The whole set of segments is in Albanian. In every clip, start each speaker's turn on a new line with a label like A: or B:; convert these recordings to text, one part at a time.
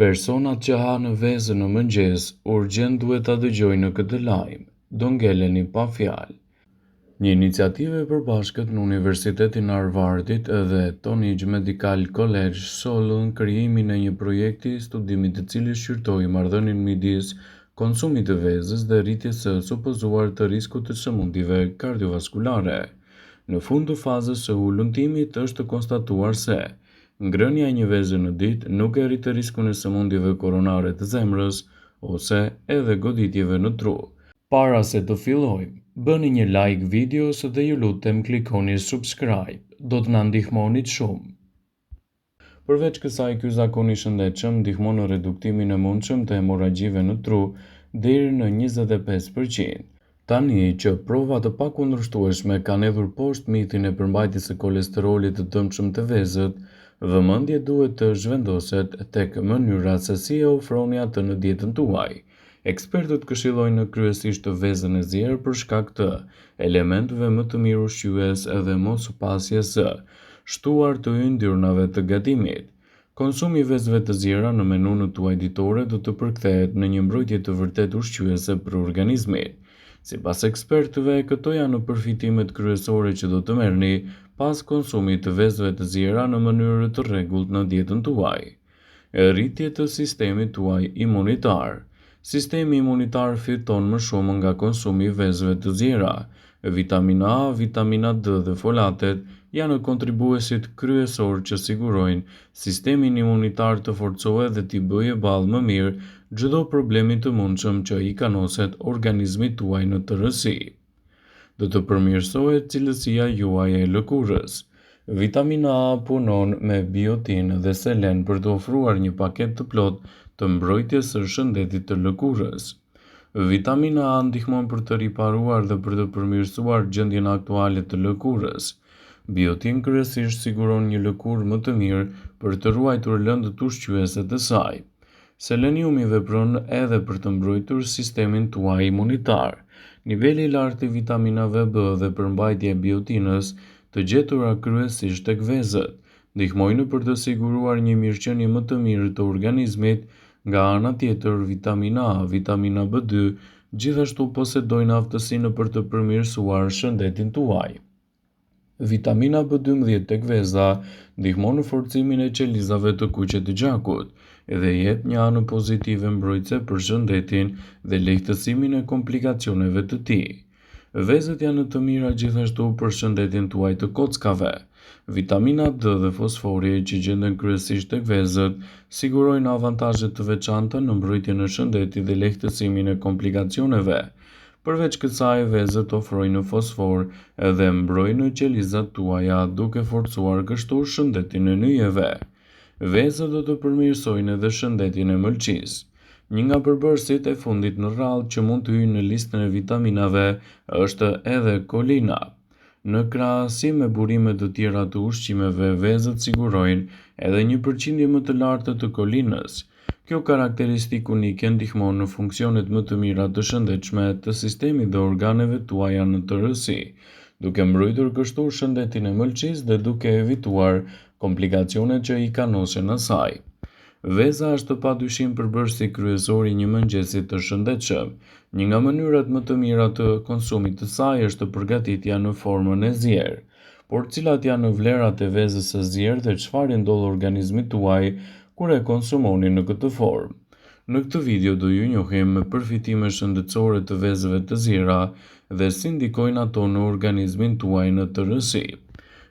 A: Personat që hanë vezë në mëngjes, urgjent duhet ta dëgjojnë këtë lajm, do ngeleni pa fjalë. Një iniciativë e përbashkët në Universitetin e Harvardit dhe Tongji Medical College sollën krijimin e një projekti studimi i cili shqyrtoi marrëdhënien midis konsumit të vezës dhe rritjes së supozuar të riskut të sëmundjeve kardiovaskulare. Në fund të fazës së hulumtimit është konstatuar se Ngrënia e një veze në ditë nuk e rrit riskun e sëmundjeve koronare të zemrës ose edhe goditjeve në tru. Para se të fillojmë, bëni një like videos dhe ju lutem klikoni subscribe, do të na ndihmonit shumë. Përveç kësaj, ky zakon i shëndetshëm ndihmon në reduktimin e mundshëm të hemorragjive në tru deri në 25%. Tani që prova të pakundërshtueshme kanë hedhur poshtë mitin e përmbajtjes së kolesterolit të dëmshëm te vezët, vëmendja duhet të zhvendoset tek mënyra se si e ofroni atë në dietën tuaj. Ekspertët këshillojnë kryesisht vezën e zier për shkak të elementëve më të mirë ushqyes dhe mospasjes së shtuar të yndyrnave të gatimit. Konsumi i vezëve të ziera në menunë tuaj ditore do të përkthehet në një mbrojtje të vërtetë ushqyese për organizmin. Sipas ekspertëve, këto janë përfitimet kryesore që do të merrni pas konsumit të vezëve të ziera në mënyrë të rregullt në dietën tuaj. Rritje të sistemit tuaj imunitar. Sistemi imunitar fiton më shumë nga konsumi i vezëve të ziera. Vitamina A, vitamina D dhe folatet janë kontribuesit kryesorë që sigurojnë sistemin imunitar të forcohet dhe t'i bëjë ballë më mirë çdo problemi të mundshëm që i kanoset organizmit tuaj në tërësi. Do të përmirësohet cilësia juaj e lëkurës. Vitamina A punon me biotin dhe selen për të ofruar një paketë të plotë të mbrojtjes së shëndetit të lëkurës. Vitamina A ndihmon për të riparuar dhe për të përmirësuar gjendjen aktuale të lëkurës. Biotin kryesisht siguron një lëkurë më të mirë për të ruajtur lëndët ushqyese të saj. Seleniumi vepron edhe për të mbrojtur sistemin tuaj imunitar. Niveli i lartë i vitaminave B dhe përmbajtja e biotinës, të gjetura kryesisht tek vezët, ndihmojnë për të siguruar një mirëqenie më të mirë të organizmit. Nga ana tjetër, vitamina A, vitamina B2 gjithashtu posedojnë aftësinë për të përmirësuar shëndetin tuaj. Vitamina B12 tek veza ndihmon në forcimin e qelizave të kuqe të gjakut dhe jep një anë pozitive mbrojtëse për shëndetin dhe lehtësimin e komplikacioneve të tij. Vezët janë të mira gjithashtu për shëndetin tuaj të kockave. Vitamina D dhe fosfori që gjenden kryesisht tek vezët sigurojnë avantazhe të veçanta në mbrojtjen e shëndetit dhe lehtësimin e komplikacioneve. Përveç kësaj, vezët ofrojnë fosfor dhe mbrojnë qelizat tuaja, duke forcuar kështu shëndetin e nyjeve. Vezët do të përmirësojnë edhe shëndetin e mëlçisë. Një nga përbërësit e fundit në radhë që mund të hyjë në listën e vitaminave është edhe kolina. Në krahasim me burime të tjera të ushqimeve, vezët sigurojnë edhe një përqindje më të lartë të kolinës. Kjo karakteristikë unike ndihmon në funksionet më të mira të shëndetshme të sistemit dhe organeve tuaja në tërësi, duke mbrojtur kështu shëndetin e mëlçisë dhe duke evituar komplikacionet që i kanosen asaj. Veza është padyshim përbërësi kryesor i një mëngjesi të shëndetshëm. Një nga mënyrat më të mira të konsumit të saj është përgatitja në formën e zier. Por cilat janë vlerat e vezës së zier dhe çfarë i ndodh organizmit tuaj kur e konsumoni në këtë formë? Në këtë video do ju njohim me përfitime shëndetësore të vezëve të ziera dhe si ndikojnë ato në organizmin tuaj në tërësi.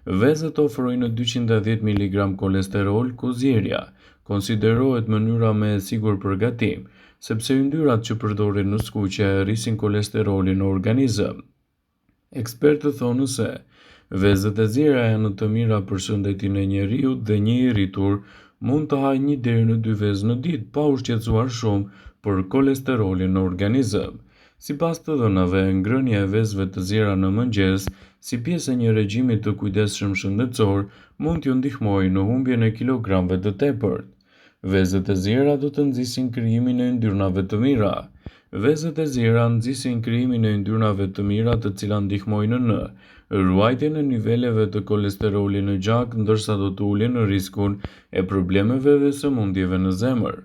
A: Vezët ofrojnë 210 mg kolesterol, ku zierja konsiderohet mënyra më e sigurt për gatim, sepse yndyrat që përdoren në skuqje rrisin kolesterolin në organizëm. Ekspertët thonë se vezët e ziera janë të mira për shëndetin e njeriut dhe një i rritur mund të hajë një deri në dy vezë në ditë pa u shqetësuar shumë për kolesterolin në organizëm. Sipas të dhënave, ngrënia e vezëve të ziera në mëngjes, si pjesë e një regjimi të kujdesshëm shëndetësor, mund t'ju ndihmojë në humbjen e kilogramëve të tepërt. Vezët e ziera do të nxisin krijimin e yndyrnave të mira. Vezët e ziera nxisin krijimin e yndyrnave të mira të cilat ndihmojnë në ruajtjen e niveleve të kolesterolit në gjak ndërsa do të ulin riskun e problemeve dhe sëmundjeve në zemër.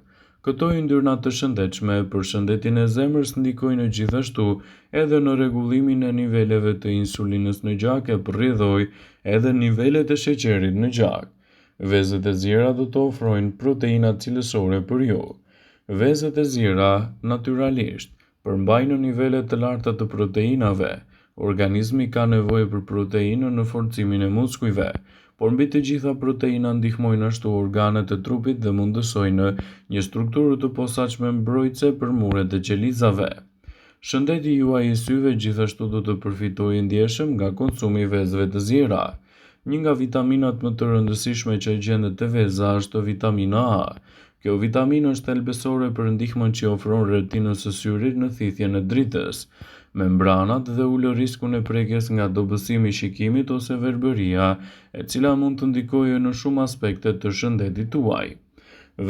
A: Këto yndyrna të shëndetshme për shëndetin e zemrës ndikojnë gjithashtu edhe në rregullimin e niveleve të insulinës në gjak e për rrjedhojë edhe nivelet e sheqerit në gjak. Vezët e ziera do të ofrojnë proteina cilësore për ju. Vezët e ziera, natyralisht, Përmbajnë nivele të larta të proteinave. Organizmi ka nevojë për proteinë në forcimin e muskujve, por mbi të gjitha proteina ndihmojnë ashtu organet e trupit dhe mundësojnë një strukturë të posaçme mbrojtëse për muret e qelizave. Shëndeti juaj i syve gjithashtu do të përfitojë ndjeshëm nga konsumi i vezëve të ziera. Një nga vitaminat më të rëndësishme që gjendet te veza është vitamina A. Kjo vitaminë është thelbësore për ndihmën që i ofron retinës së syrit në thithjen e dritës, membranat dhe ul riskun e prekjes nga dobësimi i shikimit ose verbëria, e cila mund të ndikojë në shumë aspekte të shëndetit tuaj.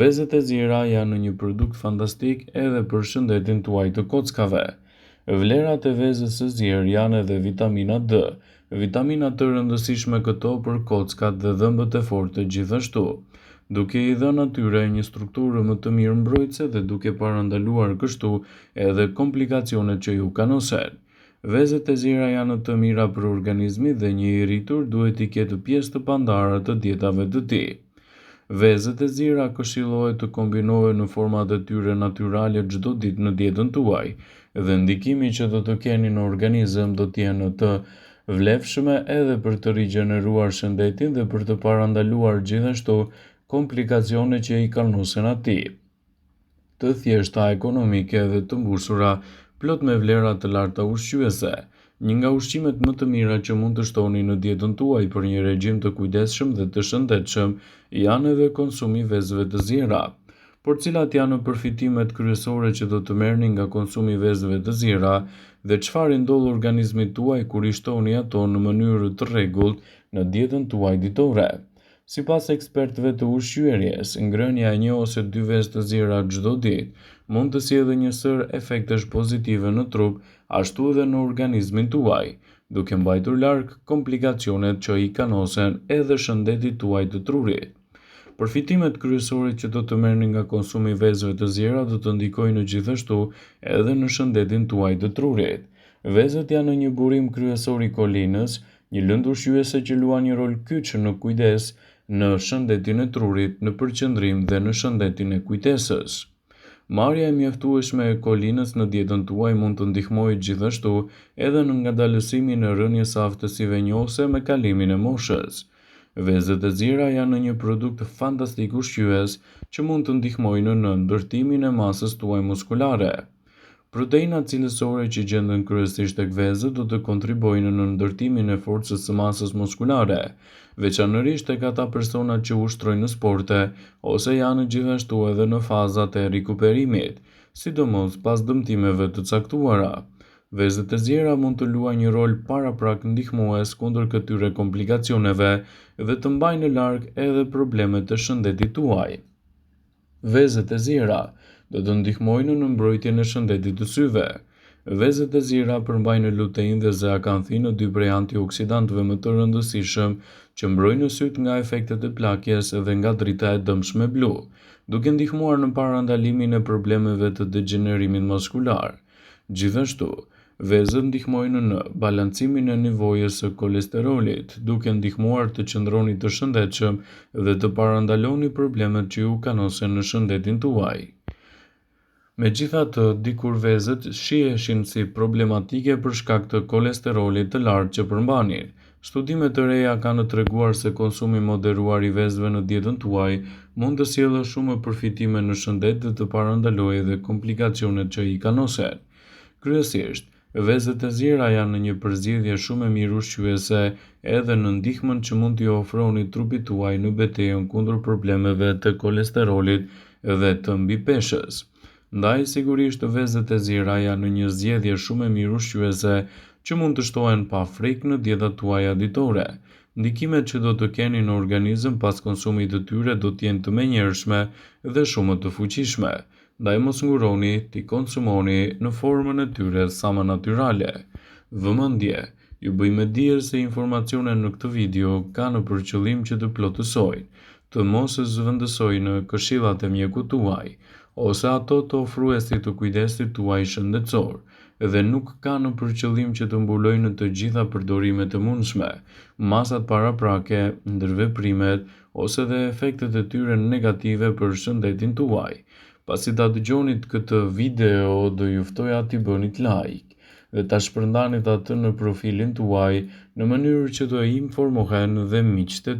A: Vezët e ziera janë një produkt fantastik edhe për shëndetin tuaj të kockave. Vlerat e vezës së zier janë edhe vitamina D, vitamina të rëndësishme këto për kockat dhe dhëmbët e fortë gjithashtu, duke i dhënë atyre një strukturë më të mirë mbrojtëse dhe duke parandaluar kështu edhe komplikacionet që ju kanosen. Vezët e ziera janë të mira për organizmin dhe një i rritur duhet t'i ketë pjesë të pandarë të dietave të tij. Vezët e ziera këshillohet të kombinohen në format e tyre natyrale çdo ditë në dietën tuaj dhe ndikimi që do të keni në organizëm do të jenë të vlefshme edhe për të rigjeneruar shëndetin dhe për të parandaluar gjithashtu komplikacione që i kanosen atij. Të thjeshta, ekonomike dhe të mbushura plot me vlera të larta ushqyese. Një nga ushqimet më të mira që mund të shtoni në dietën tuaj për një regjim të kujdesshëm dhe të shëndetshëm janë edhe konsumi i vezëve të ziera. Por cilat janë përfitimet kryesore që do të merrni nga konsumi i vezëve të ziera dhe çfarë i ndodh organizmit tuaj kur i shtoni ato në mënyrë të rregullt në dietën tuaj ditore? Sipas ekspertëve të ushqyerjes, ngrënia e një ose dy vezë të ziera çdo ditë mund të sjellë një sërë efektesh pozitive në trup ashtu edhe në organizmin tuaj, duke mbajtur larg komplikacionet që i kanosen edhe shëndetit tuaj të trurit. Përfitimet kryesore që do të merrni nga konsumi i vezëve të ziera do të ndikojnë gjithashtu edhe në shëndetin tuaj të trurit. Vezët janë një burim kryesor i kolinës, një lëndë ushqyese që luan një rol kyç në kujdes, në shëndetin e trurit, në përqendrim dhe në shëndetin e kujtesës. Marrja e mjaftueshme e kolinës në dietën tuaj mund të ndihmojë gjithashtu edhe në ngadalësimin e rënies së aftësive njohëse me kalimin e moshës. Vezët e ziera janë një produkt fantastik ushqyes që mund të ndihmojnë në ndërtimin e masës tuaj muskulare. Proteinat cilësore që gjenden kryesisht tek vezët do të kontribuojnë në ndërtimin e forcës së masës muskulare, veçanërisht tek ata persona që ushtrojnë sporte ose janë gjithashtu edhe në fazat e rikuperimit, sidomos pas dëmtimeve të caktuara. Vezët e ziera mund të luajnë një rol paraprak ndihmues kundër këtyre komplikacioneve dhe të mbajnë larg edhe problemet e shëndetit tuaj. Vezët e ziera do të ndihmojnë në mbrojtjen e shëndetit të syve. Vezët e ziera përmbajnë luteinë dhe zeakanthinë, dy prej antioksidantëve më të rëndësishëm që mbrojnë sytë nga efektet e plakjes dhe nga drita e dëmshme blu, duke ndihmuar në parandalimin e problemeve të degjenerimit maskular. Gjithashtu, vezët ndihmojnë në balancimin e nevojës së kolesterolit, duke ndihmuar të qëndroni të shëndetshëm dhe të parandaloni problemet që ju kanosen në shëndetin tuaj. Megjithatë, dikur vezët shiheshin si problematike për shkak të kolesterolit të lartë që përmbanin. Studime të reja kanë treguar se konsumi i moderuar i vezëve në dietën tuaj mund të sjellë shumë përfitime në shëndet dhe të parandalojë edhe komplikacionet që i kanosen. Kryesisht, vezët e ziera janë një përzgjedhje shumë e mirë ushqyese edhe në ndihmën që mund t'i ofroni trupit tuaj në betejën kundër problemeve të kolesterolit dhe të mbipeshës. Ndaj, sigurisht vezët e ziera janë një zgjedhje shumë e mirë ushqyese që mund të shtohen pa frikë në dietat tuaja ditore. Ndikimet që do të keni në organizëm pas konsumit të tyre do të jenë të menjëhershme dhe shumë të fuqishme. Ndaj mos nguroni t'i konsumoni në formën e tyre sa më natyrale. Vëmendje! Ju bëj me dije se informacionet në këtë video kanë për qëllim që të plotësojnë. të mos zëvendësojnë këshillat e mjekut tuaj ose ato të ofruesit të kujdesit tuaj shëndetësor dhe nuk kanë për qëllim që të mbulojnë të gjitha përdorimet e mundshme, masat paraprake, ndërveprimet ose dhe efektet e tyre negative për shëndetin tuaj. Pasi ta dëgjonit këtë video, do ju ftoja t'i bënit like dhe ta shpërndanit atë në profilin tuaj në mënyrë që të informohen dhe miqtë tuaj.